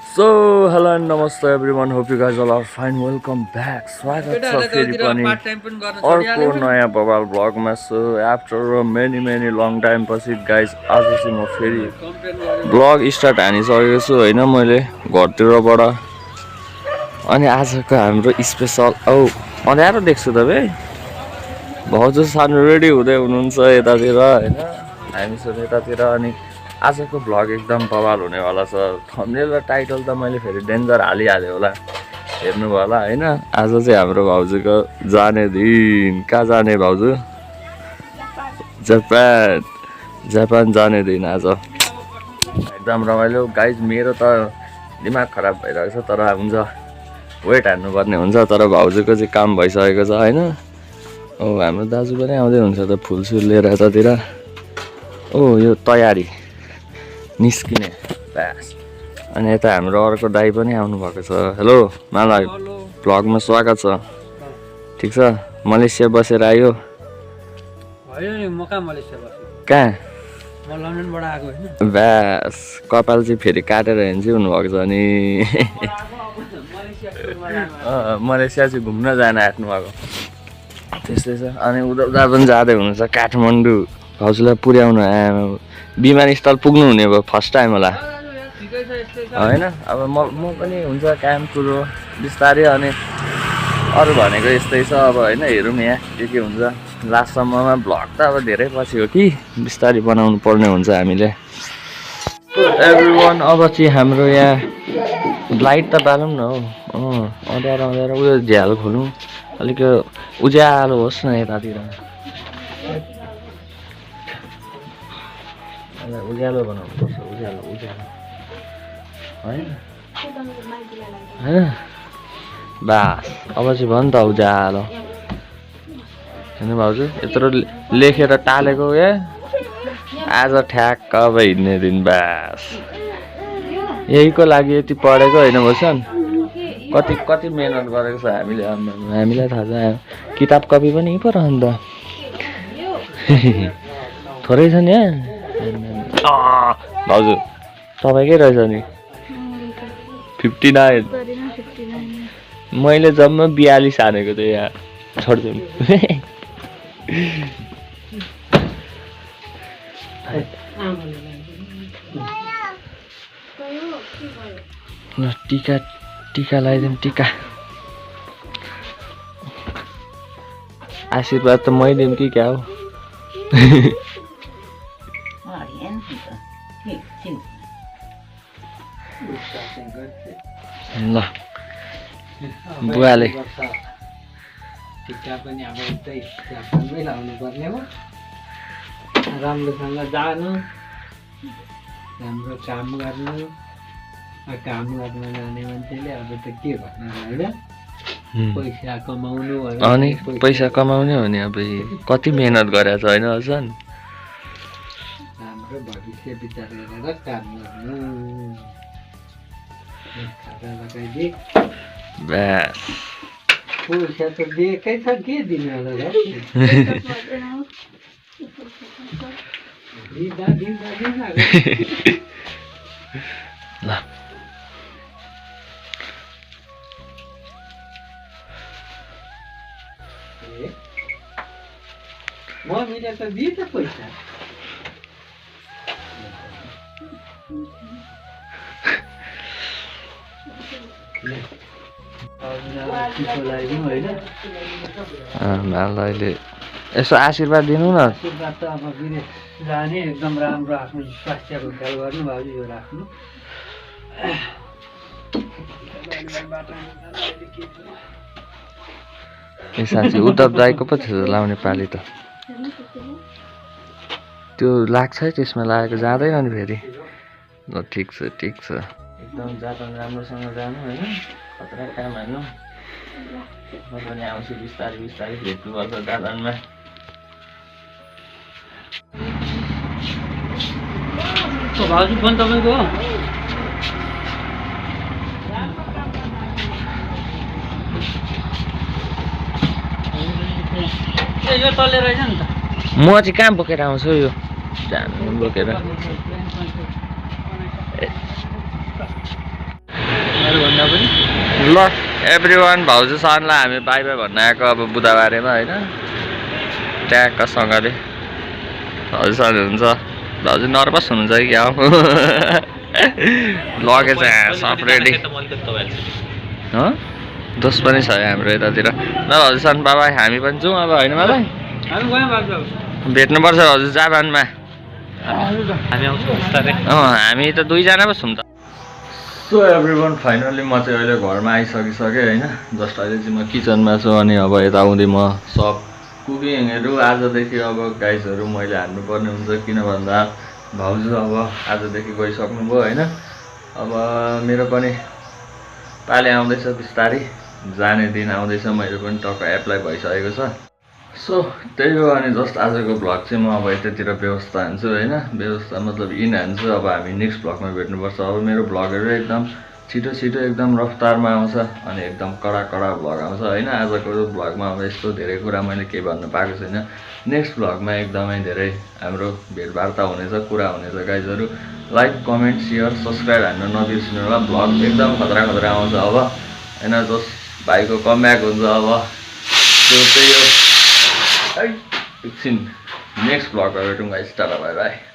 So, hello and namaste everyone. Hope you guys all are fine. Welcome back. स्वागत छ फेरि पनि अर्को नयाँ बवाल भ्लगमा. So after many long time पछि गाइज आज चाहिँ म फेरि भ्लग स्टार्ट हानिसकेको छु होइन मैले घरतिरबाट. अनि आजको हाम्रो स्पेसल अँध्यारो देख्छु तपाईँ भाउजू सानो रेडी हुँदै हुनुहुन्छ यतातिर होइन हामीसँग यतातिर. अनि आजको भ्लग एकदम बवाल हुनेवाला छ. थम्बनेल र टाइटल त मैले फेरि डेन्जर हालिहालेँ होला, हेर्नुभयो होला होइन. आज चाहिँ हाम्रो भाउजूको जाने दिन. कहाँ जाने भाउजू? जापान जाने दिन आज. एकदम रमाइलो गाइज. मेरो त दिमाग खराब भइरहेको छ तर हुन्छ वेट हान्नुपर्ने हुन्छ. तर भाउजूको चाहिँ काम भइसकेको छ होइन. हाम्रो दाजु पनि आउँदै हुन्छ त फुलसुल लिएर यतातिर. यो तयारी निस्किने बास. अनि यता हाम्रो अर्को दाइ पनि आउनुभएको छ. हेलो मलाई भ्लगमा स्वागत छ. ठिक छ. मलेसिया बसेर आयो? कहाँ? बास कपाल चाहिँ फेरि काटेर हिँड्छु हुनुभएको छ नि. मलेसिया चाहिँ घुम्न जान आँट्नु भएको त्यस्तै छ. अनि उता पनि जाँदै हुनुहुन्छ काठमाडौँ भाउजूलाई पुर्याउनु. विमानस्थल पुग्नु हुने भयो फर्स्ट टाइम होला होइन. अब म पनि हुन्छ काम कुरो बिस्तारै. अनि अरू भनेको यस्तै छ अब होइन. हेरौँ यहाँ के हुन्छ. लास्टसम्ममा भ्लग त अब धेरै पछि हो कि बिस्तारै बनाउनु पर्ने हुन्छ हामीले. एभ्रिवान अब चाहिँ हाम्रो यहाँ लाइट त बालौँ न हौ. अँध्यारो उयो झ्याल खोलौँ अलिक उज्यालो होस् न यतातिर. उज्यालो बनाउनु पर्छ. उज्यालो होइन बास. अब चाहिँ भयो नि त उज्यालो होइन भाउजू. यत्रो लेखेर टालेको क्या आज ठ्याक्क अब हिँड्ने दिन बास. यहीको लागि यति पढेको होइन भन्छन्. कति मेहनत गरेको छ हामीलाई थाहा छ. किताब कपी पनि यहीँ पो रहन्छ त थोरै छ नि यहाँ भाउजू. तपाईँकै रहेछ नि 59. मैले जम्मा 42 हानेको थिएँ यहाँ. छोड्छु ल टिका लगाइदिउँ. टिका आशीर्वाद त मै दिउँ कि क्या हो. ल बुवाले टिका पनि अब यस्तै सँगै लाउनु पर्ने हो. राम्रोसँग जानु, राम्रो काम गर्नु. काम गर्न जाने मान्छेले अब त के भन्नु होइन. पैसा कमाउनु अनि पैसा कमाउने हो नि. अब कति मेहनत गरेको छ होइन हसन. हाम्रो भविष्य विचार गरेर काम गर्नु. खाता लगाइदिए पैसा त दिएकै छ के दिनु होला र. ल मम्मीले त दिए त पैसा. भाइले यसो आशीर्वाद दिनु न. आशीर्वाद त अब विदेश जाने एकदम राम्रो आफ्नो स्वास्थ्यको ख्याल गर्नु भाउजू. यो राख्नु. ए साँच्ची उद्धव दाईको पो थियो लाउने पाली त. त्यो लाग्छ है त्यसमा लागेको जाँदैन नि फेरि. ल ठिक छ. एकदम जापान राम्रोसँग जानु होइन. खतरा काम हान्नु. म पनि आउँछु बिस्तारै भेट्नुपर्छ जापानमा. भाउजू फोन तपाईँको हो? यो तले रहेछ नि त. म चाहिँ कहाँ बोकेर आउँछु यो जानु बोकेर. ल एभ्रिवान भाउजू सनलाई हामी बाई बाई भन्न आएको अब बुधबारेमा होइन ट्याक्कसँगले भाउजू सन हुन्छ भाउजू नर्भस हुनुहुन्छ कि क्या हो लगेज सब रेडी दोष पनि छ हाम्रो यतातिर ल भाउजू सन बाबा हामी पनि जाउँ अब होइन मलाई भेट्नुपर्छ भाउजू जापानमा हामी त दुईजना पो छौँ त सो एभ्रिवान फाइनल्ली म चाहिँ अहिले घरमा आइसकिसकेँ होइन जस्ट अहिले चाहिँ म किचनमा छु अनि अब यता आउँदै म सब कुकिङहरू आजदेखि अब गाइसहरू मैले हान्नुपर्ने हुन्छ किन भन्दा भाउजू अब आजदेखि गइसक्नुभयो होइन अब मेरो पनि पालि आउँदैछ बिस्तारै जाने दिन आउँदैछ मैले पनि टक्क एप्लाई भइसकेको छ सो त्यही हो अनि जस्ट आजको भ्लग चाहिँ म अब यतातिर व्यवस्था हान्छु होइन व्यवस्था मतलब इन हान्छु अब हामी नेक्स्ट भ्लगमा भेट्नुपर्छ अब मेरो भ्लगहरू एकदम छिटो छिटो एकदम रफ्तारमा आउँछ अनि एकदम कडा कडा भ्लग आउँछ होइन आजको भ्लगमा अब यस्तो धेरै कुरा मैले केही भन्न पाएको छैन नेक्स्ट भ्लगमा एकदमै धेरै हाम्रो भेटवार्ता हुनेछ कुरा हुनेछ गाइजहरू लाइक कमेन्ट सेयर सब्सक्राइब हान्न नबिर्सिनु होला भ्लग एकदम खतरा खतरा आउँछ अब होइन जस भाइको कमब्याक हुन्छ अब त्यो त्यही हो एकछिन नेक्स्ट भ्लगमा भेटौँ गाइस टाटा बाई बाई